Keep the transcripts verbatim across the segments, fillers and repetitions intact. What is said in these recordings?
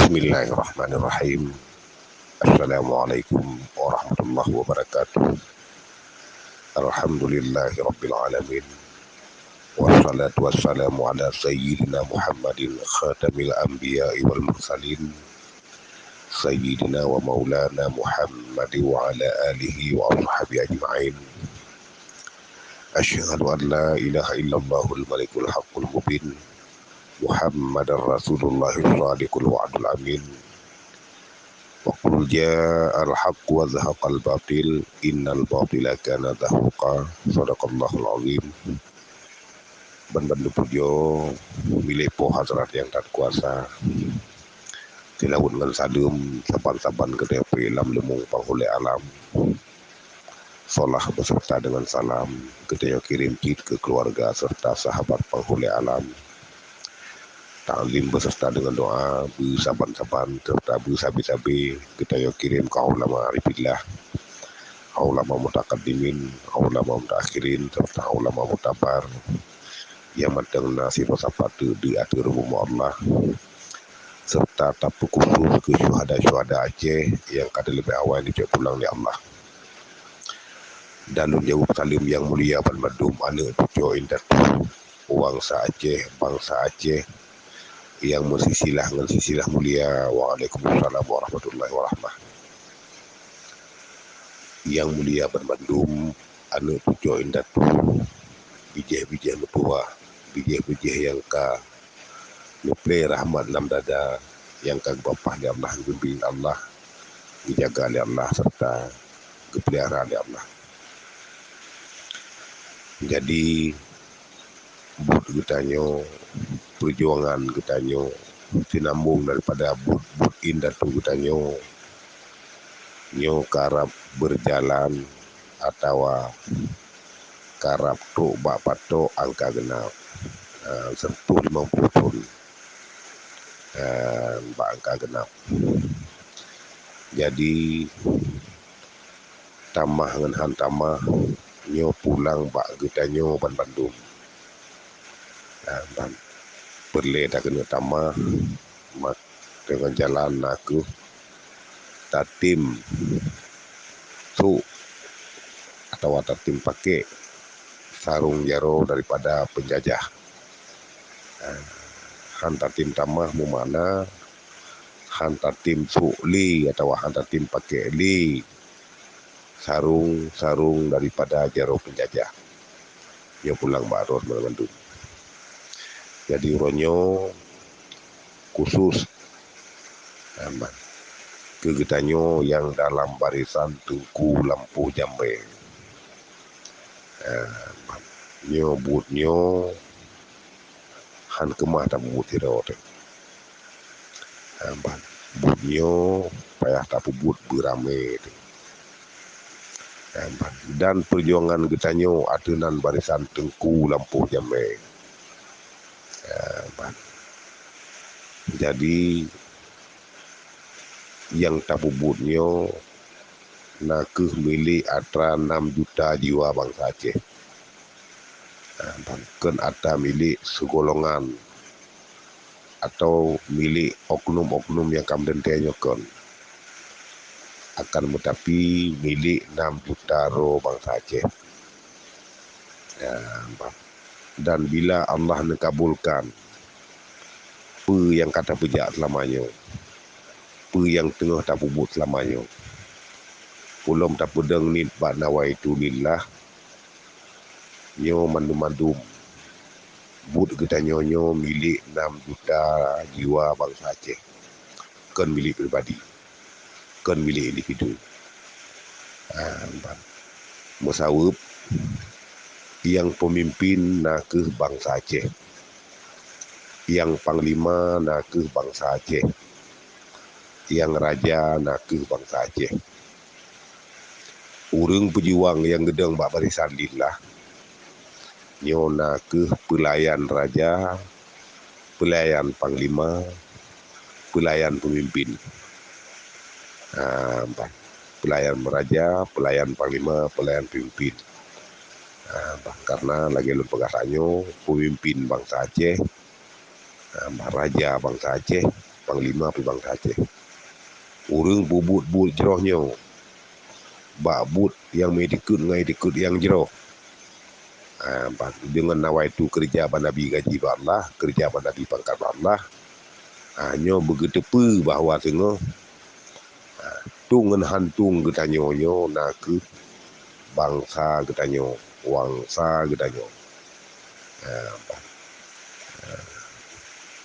Bismillahirrahmanirrahim. Assalamualaikum warahmatullahi wabarakatuh. Alhamdulillahirabbil alamin. Wassalatu wassalamu ala sayyidina Muhammadin khatamil anbiya'i wal mursalin. Sayyidina wa maulana Muhammad wa ala alihi wa ashabihi ajma'in. Asyhadu an la ilaha illallahul malikul haqqul mubin. Muhammadar Rasulullah shadiqul wa'dul amin. Wa qul ja'al haqq wa zahaqal batil, innal batila kana zahuqa. Shadaqallahul azim. Ban bandum pujoe milék Po Hazrat nyang that kuasa. Seulaweuet ngon saleuem saban-saban geutanyoe peuék lam leumong panghulée alam. Salat beuseureuta deungon salam geutanyoe kirém cit keu keuluwarga seureuta sahabat panghulée alam. Taklim beuseureuta deungon doa beusaban-saban seureuta beusabe-sabe geutanyoe kirém keu ulama arifillah, ulama mutakaddimin, ulama mutaakhirin seureuta ulama mutabar nyang mantong na sifa sapat di ateueh rumoh Allah, seureuta tapeukhusos keu syuhada-syuhada Aceh nyang ka leubeh awai neucok pulang lé Allah. Dan lôn jaweueb saleuem nyang mulia ban mandum aneuëk cucoe indatu, bansa Aceh, bansa Aceh nyang meusilsilah ngon silsilah mulia. Waalaikumsalam warahmatullahi wabarakatuh. Nyang mulia ban mandum aneuëk cucoe indatu, bijéh-bijéh meutuwah, bijéh-bijéh nyang ka neuplé rahmat lam dada nyang ka geupeupah lé Allah, geubimbéng Allah, geujaga lé Allah seureuta geupeulihara lé Allah. Jadi, buet geutanyoe, peujuangan geutanyoe, sinambong daripada buet-buet indatu geutanyoe, nyoe karab beurjalan atawa karab trok bak patok angka geunab, eh, seratus lima puluh thon, eh, bak angka geunab. Jadi, tamah ngon han tamah, nyoe pulang bak geutanyoe ban bandum. Eh, ban peureulée takeuneuk tamah, mak deungon jalan na kheueh tatem sôk atawa tatem pakék sarong jaroe daripada peunjajah. Eh, han tatem tamah meumakna han tatem sôk lé atawa han tatem pakék lé sarong-sarong daripada jaroe peunjajah. Nyoe pulang bak droe banmandum. Jadi uroe nyoe khusos, eh, keu geutanyoe nyang dalam barisan Teungku Lampôh Jamé. Eh, nyoe buet nyoe han keumah tapeubuet sidroe teuh. Eh, ban buet nyoe payah tapeubuet beuramé teuh. Eh, ban dan peujuangan geutanyoe ateueh nan barisan Teungku Lampôh Jamé. Eh, ban. Jadi, nyang tapeubuet nyoe na kheueh milék atra nam juta jiwa bansa Aceh. Ah, ban kon atra milék sigolongan atawa milék oknum-oknum nyang ka meulintée nyoe kon. Akan meutapi milék nam juta droe bansa Aceh. Ya, ban. Dan bila Allah neukabulkan peue nyang ka tapeujak seulama nyoe, peue nyang teungoh tapeubuet seulama nyoe, peulom tapeudong niet bak nawaitu lillah, nyoe mandum-mandum buet geutanyoe nyoe milék nam juta jiwa bansa Aceh, kon milék pribadi, kon milék individu. Ah, ban. Meusaweub, nyang peumimpin na kheueh bansa Aceh. Nyang panglima na kheueh bansa Aceh. Nyang raja na kheueh bansa Aceh. Ureuëng peujuang nyang geudong bak barisan lillah, nyoe na kheueh peulayan raja, peulayan panglima, peulayan peumimpin. Ah, ban. Peulayan raja, peulayan panglima, peulayan peumimpin. Ah, ban. Karena lagée lôn peugah tanyoe, peumimpin bansa Aceh, ah, ban, raja bansa Aceh, panglima pih bansa Aceh. Ureuëng peubuet buet jroh nyoe bak buet nyang meuiktikeuet ngon iktikeuet nyang jroh. Ah, deungon nawaitu keureuja bak Nabi gaji bak Allah, keureuja bak Nabi pangkat bak Allah. Ah, nyoe beugeuteupeue bahwa singoh, ah, tueng ngon hantueng geutanyoe nyoe na kheueh bansa geutanyoe, wangsa geutanyoe. Ah, ah,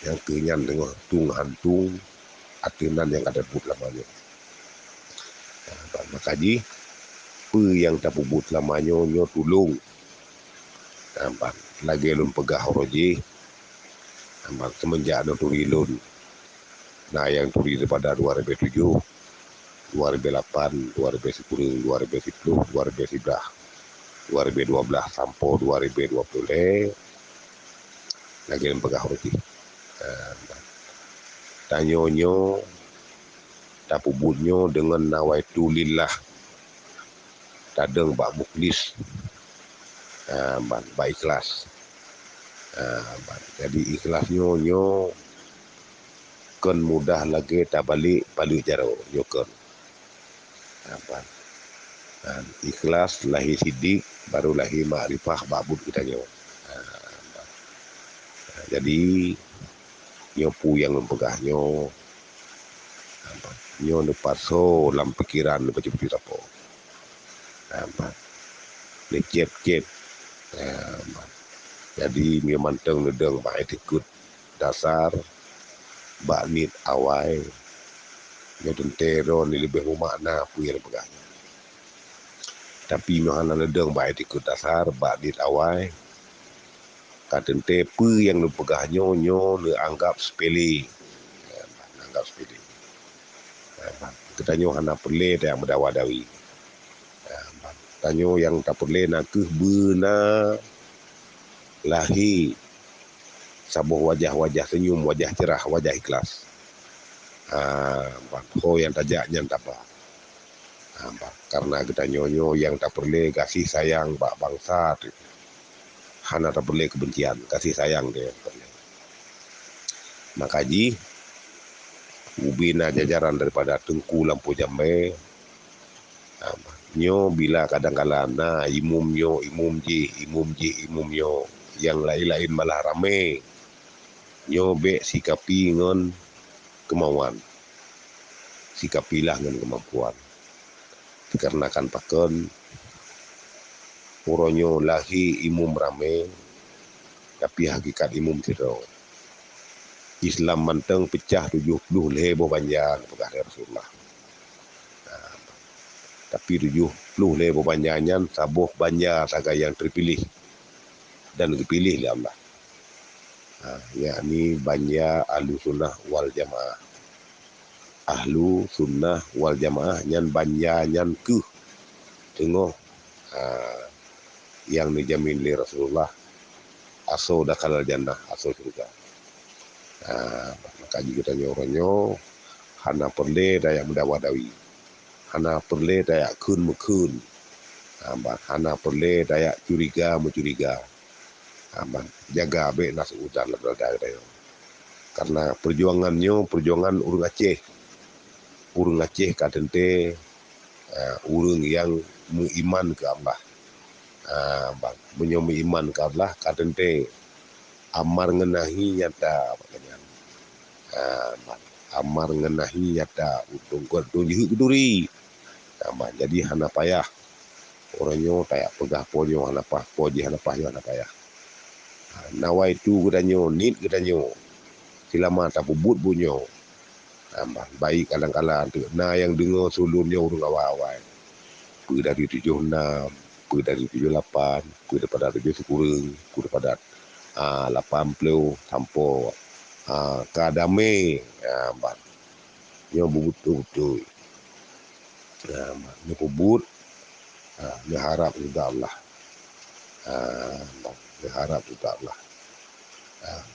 nyang kheueh nyan singoh tueng hantueng ateueh nan nyang ka tabuet lama nyoe. Ah, maka jih, peue nyang tapeubuet lama nyoe, nyoe tulông. Ah, lagée lôn peugah uroe jih, ah, seumenjak neuturi lôn, na nyang turi daripada dua ribée tujoh, dua ribée lapan, dua ribée sikureueng, dua ribée siplôh, dua ribée siblaih, dua ribée dua blaih sampoe dua ribée dua ploh lhée, lagée lôn peugah uroe jih. Ah, tanyoe nyoe tapeubuet nyoe deungon nawaitu lillah, tadong bak mukhlis, ah, ban, bak ikhlas. Ah, ban. Jadi ikhlas nyoe, nyoe kon mudah lagée tabalek paleuek jaroe, nyoe kon. Ah, ban. Ah, ikhlas lahé sidik, baru lahé makrifah bak buet geutanyoe. Ah, ban. Ah, jadi, nyoe peue nyang lôn peugah nyoe, nyoe neupasoe lam pikeran neubacut-bacut sapo. Neucép-cép. Jadi, nyoe mantong neudong bak iktikeuet dasar, bak niet awai, nyoe teuntée droe ni leubeh meumakna peue nyang lôn peugah nyoe. Tapi, nyoe hana neudong bak iktikeuet dasar, bak niet awai, ka teuntée peue nyang neupeugah nyoe, nyoe neuanggab seupele. Ya, neuanggab seupele. Ya, geutanyoe hana peureulée tajak meudawa-dawi. Ya, tanyoe nyang tapeureulée na kheueh beuna lahé saboh wajah-wajah seunyum, wajah cerah, wajah ikhlas. Ah, ho nyang tajak nyan taba. Ah, ba-, karena geutanyoe nyoe nyang tapeureulée gaséh sayang bak bansa teuh. Hana tapeureulée keubencian, gaséh sayang teuh nyang tapeureulée. Maka jih, ubena jajaran daripada Teungku Lampôh Jambai, ah, nyoe bila kadang kala na imum nyoe, imum jih, imum jih, imum nyoe, nyang laén-laén malah ramé. Nyoe bék sikapi ngon keumauan, sikapilah ngon keumampuan. Dikarenakan pakon, uroe nyoe lahé imum ramé, tapi hakikat imum sidroe. Islam mantong peucah tujoh ploh lhée boh banja, geupeugah lé Rasulullah. Nah, tapi tujoh ploh lhée boh banja nyan saboh banja sagai nyang teupiléh dan geupiléh lé Allah. Ha, yakni banja Ahlusunnah Wal Jamaah. Ahlusunnah Wal Jamaah nyan banja nyan kheueh teungoh, ha, nyang neujamin lé Rasulullah asoe dakhalal jannah, asoe syeuruga. Ha, maka jih geutanyoe uroe nyoe hana peureulée tajak meudawa-dawi, hana peureulée tajak kheun-meukheun, ha, hana peureulée tajak curiga-meucuriga. Ha, ban, jaga bék na seuuzan lam dada geutanyoe. Karena peujuangan nyoe peujuangan ureuëng Aceh. Ureuëng Aceh ka teuntée, eh, ureuëng nyang meuiman keu Allah. Ha, ban, meunyoe meuiman keu Allah ka teuntée amar ngon nahi nyata, bak nyan. Ha, ban, amar ngon nahi nyata, untông gét, untông jeuhet geuturi. Ha, ban, jadi hana payah. Uroe nyoe tajak peugah po nyoe hana paih, po jih hana paih, nyoe hana payah. Ha, nawaitu geutanyoe, niet geutanyoe, silama tapeubuet buet nyoe, ha, ban, baik kadang kala teuk na nyang deungoe su lôn nyoe ureuëng awai-awai. Peue dari tujoh nam, peue dari tujoh lapan, peue daripada tujoh sikureueng, peue daripada, ah, lapan ploh sampoe, ah, ka damé, ah, ban. Nyoe beubeutôi-beutôi. Ah, ban, neupeubuet, ah, neuharab rida Allah. Ah, ban, neuharab rida Allah. Ah,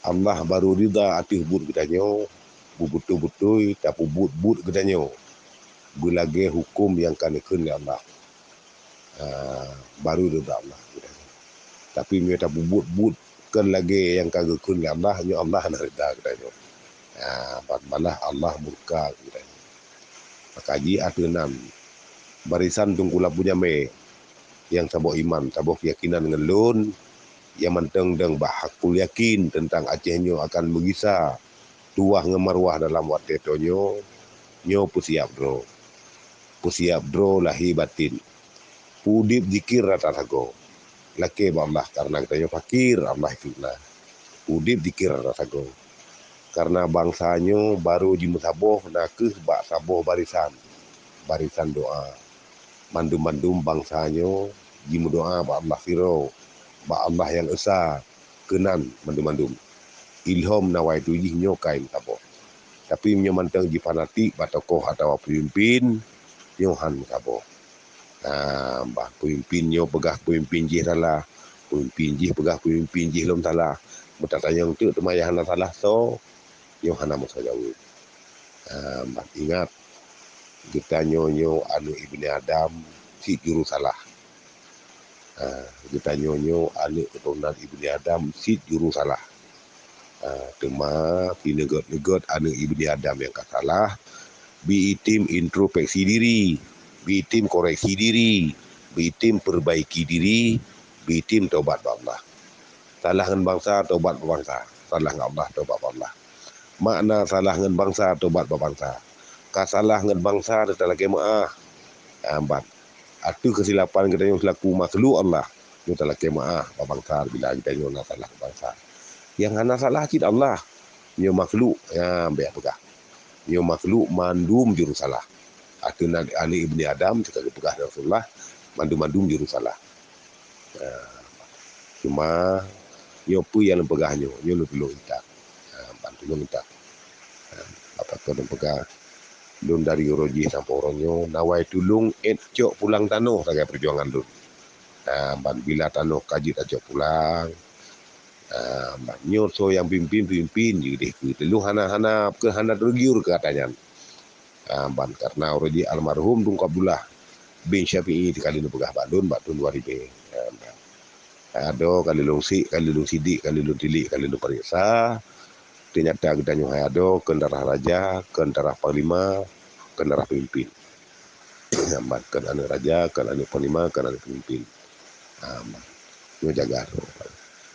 Allah baru rida ateueh buet geutanyoe, beubeutôi-beutôi tapeubuet buet geutanyoe beulagée huköm nyang ka neukheun lé Allah. Ah, baru rida Allah geutanyoe. Tapi meunyoe tapeubuet buet kon lagée nyang ka geukheun lé Allah, nyoe Allah hana rida geutanyoe. Ha, ban malah Allah murka keu geutanyoe. Maka jih ateueh nan barisan Teungku Labu Jamé nyang saboh iman, saboh keuyakinan ngon lôn, nyang mantong dong bah hakul yakin teuntang Aceh nyoe akan meugisa tuwah ngon marwah dalam watée tanyoe, nyoe peusiab droe. Peusiab droe lahé baten. Peuudeb zikir rata sagoe. Lakée bak Allah, kareuna geutanyoe fakir, Allah itu na. Peuudeb zikir rata sagoe. Kareuna bansa nyoe barô jimeusaboh na kheueh bak saboh barisan, barisan doa. Mandum-mandum bansa nyoe jimeudoa bak Allah sidroe, bak Allah nyang Esa, keunan mandum-mandum. Ilhom nawaitu jih nyoe ka meusaboh. Tapi meunyoe mantong jifanatik bak tokoh atawa peumimpin, nyoe han meusaboh. Nah, bah peumimpin nyoe peugah peumimpin jih salah, peumimpin jih peugah peumimpin jih lom salah. Meutatanyong teuk teuma nyang hana salah soe, nyoe hana meusoe jaweueb. Nah, bah ingat, geutanyoe nyoe aneuëk Ibni Adam cit juru salah. Ha, geutanyoe nyoe aneuëk keuturonan Ibni Adam cit juru salah. Ha, teuma sineugét-neugét aneuëk Ibni Adam nyang ka salah, bi item introspeksi diri, bi item koreksi diri, bi item perbaiki diri, bi item tobat bak Allah. Salah ngon bansa, tobat bak bansa. Salah ngon Allah, tobat bak Allah. Makna salah ngon bansa, tobat bak bansa. Ka salah ngon bansa, teutalakée meuáh. Ambat. Ateueh keusilapan geutanyoe seulaku makhluk Allah, nyoe talakée meuáh bak bansa bila geutanyoe na salah bak bansa. Nyang hana salah cit Allah. Nyoe makhluk, nyan bék peugah. Nyoe makhluk mandum juru salah. Ateueh na-, aneuëk Ibni Adam, teuka geupeugah Rasulullah, mandum-mandum juru salah. Nah, cuma nyoe peue nyang lôn peugah nyoe, nyoe lôn tulông intat. Nah, ban tulông intat. Nah, apa keu lôn peugah, lôn dari uroe jih sampoe uroe nyoe, nawaitu lôn ék cok pulang tanoh sagai peujuangan lôn. Nah, ban bila tanoh ka jeuet tacok pulang, nah, ban nyoe soe nyang pimpin, pimpin jih deh keu lôn hana, hana, keu hana teugiur keu gata nyan. Ah, ban kareuna uroe jih almarhum Teungku Abdullah bin Syafi'i teuka lheueh neupeugah bak lôn bak thôn dua ribèe. Ah, ban. Hai adoe ka lheueh lôn sik, ka lheueh lôn sidik, ka lheueh lôn tilik, ka lheueh lôn pareksa. Teunyata geutanyoe hai adoe kon darah raja, kon darah panglima, kon darah peumimpin. Ah, ban, kon aneuëk raja, kon aneuëk panglima, kon aneuëk peumimpin. Ah, ban. Nyoe jaga droe.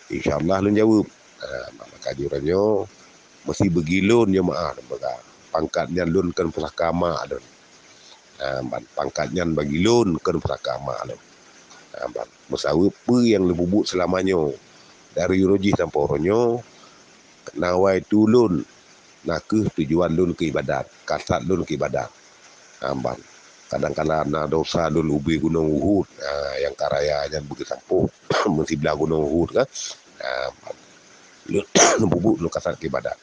Insya Allah lôn jaweueb. Ah, ban, maka jih uroe nyoe Meusi bagi lôn nyoe meuáh lôn peugah. Pangkat nyan lôn kon pusaka mak lôn. Ah, ban pangkat nyan bagi lôn kon pusaka mak lôn. Ah, ban meusaweub peue nyang lôn peubuet seulama nyoe. Dari uroe jih sampoe uroe nyoe, nawaitu lôn na kheueh tujuan lôn keu ibadat, kasat lôn keu ibadat. Ah, ban kadang kala na desya lôn ubé gunong Uhud, ah, nyang ka raya nyan beugeusampôh meusiblah gunong Uhud kan. Ah, ban lôn, lôn peubuet lôn kasat keu ibadat.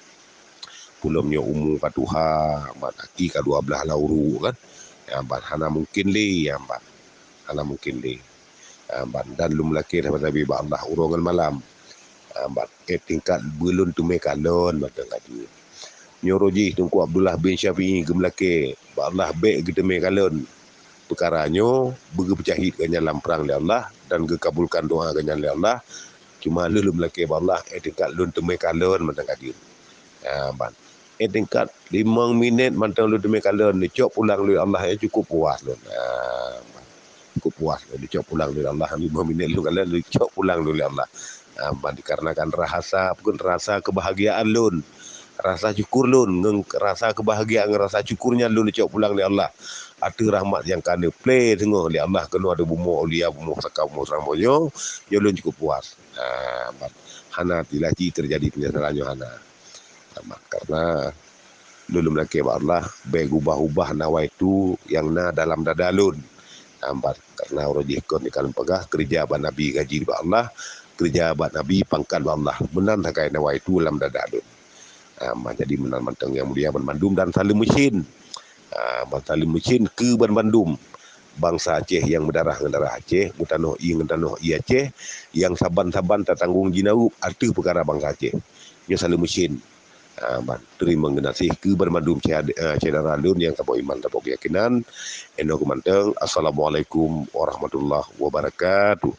Peulom nyoe umu ka tuha, ban aki ka dua blaih lam uruek kan. Ya, ban hana mungken lé, ya, ban hana mungken lé. Ya, ban dan lôn meulakée saban sabe bak Allah uroe ngon malam. Ya, ban eh tingkat beulôn teumé kalon mantong ka jeuet. Nyoe uroe jih Teungku Abdullah bin Syafi'i geumeulakée bak Allah bék geuteumé kalon. Peukara nyoe beugeupeucahid geuh nyan lam prang lé Allah dan geukabulkan doa geuh nyan lé Allah. Cuma lôn lôn meulakée bak Allah, eh tingkat lôn teumé kalon mantong ka jeuet. Ha, ban. Eh tingkat limong minét mantong lôn teumé kalon, neucok pulang lé Allah, eh cukup puas lôn. Ha, ban. Cukup puas lôn, neucok pulang lé Allah, limong minét lôn kalon, neucok pulang lôn lé Allah. Ha, ban dikarenakan rasa, peue kheun rasa keubahgiaan lôn. Rasa syukur lôn ngon rasa keubahgiaan ngon rasa syukur nyan lôn neucok pulang lé Allah. Ateueh rahmat nyang ka neuplé teungoh lé Allah keunoe di bumoe aulia, bumoe saka, bumoe seurang bumoe nyoe, nyoe lôn cukup puas. Ha, ban hana tilaci teujadi peunyeusalan nyoe hana. Ha, ban kareuna lôn lôn meulakée bak Allah, bék gubah-ubah nawaitu nyang na dalam dada lôn. Ha, ban kareuna uroe jih kon nyang ka lôn peugah, keureuja bak Nabi gaji bak Allah, keureuja bak Nabi pangkat bak Allah. Meunan sagai nawaitu lam dada lôn. Ah, ma jadi meunan mantong nyang mulia banmandum dan saleuem meucén. Ah, ban saleuem meucén keu banmandum bansa Aceh nyang meudarah ngon darah Aceh, meutanoh ié ngon tanoh ié Aceh, nyang saban-saban tatanggong jinaweueb ateueh peukara bansa Aceh. Nyoe saleuem meucén. Ah, ban teurimong geunaséh keu banmandum syed-, ah, syedara lôn nyang saboh iman saboh keuyakinan. Inoe keu mantong. Assalamualaikum warahmatullahi wabarakatuh.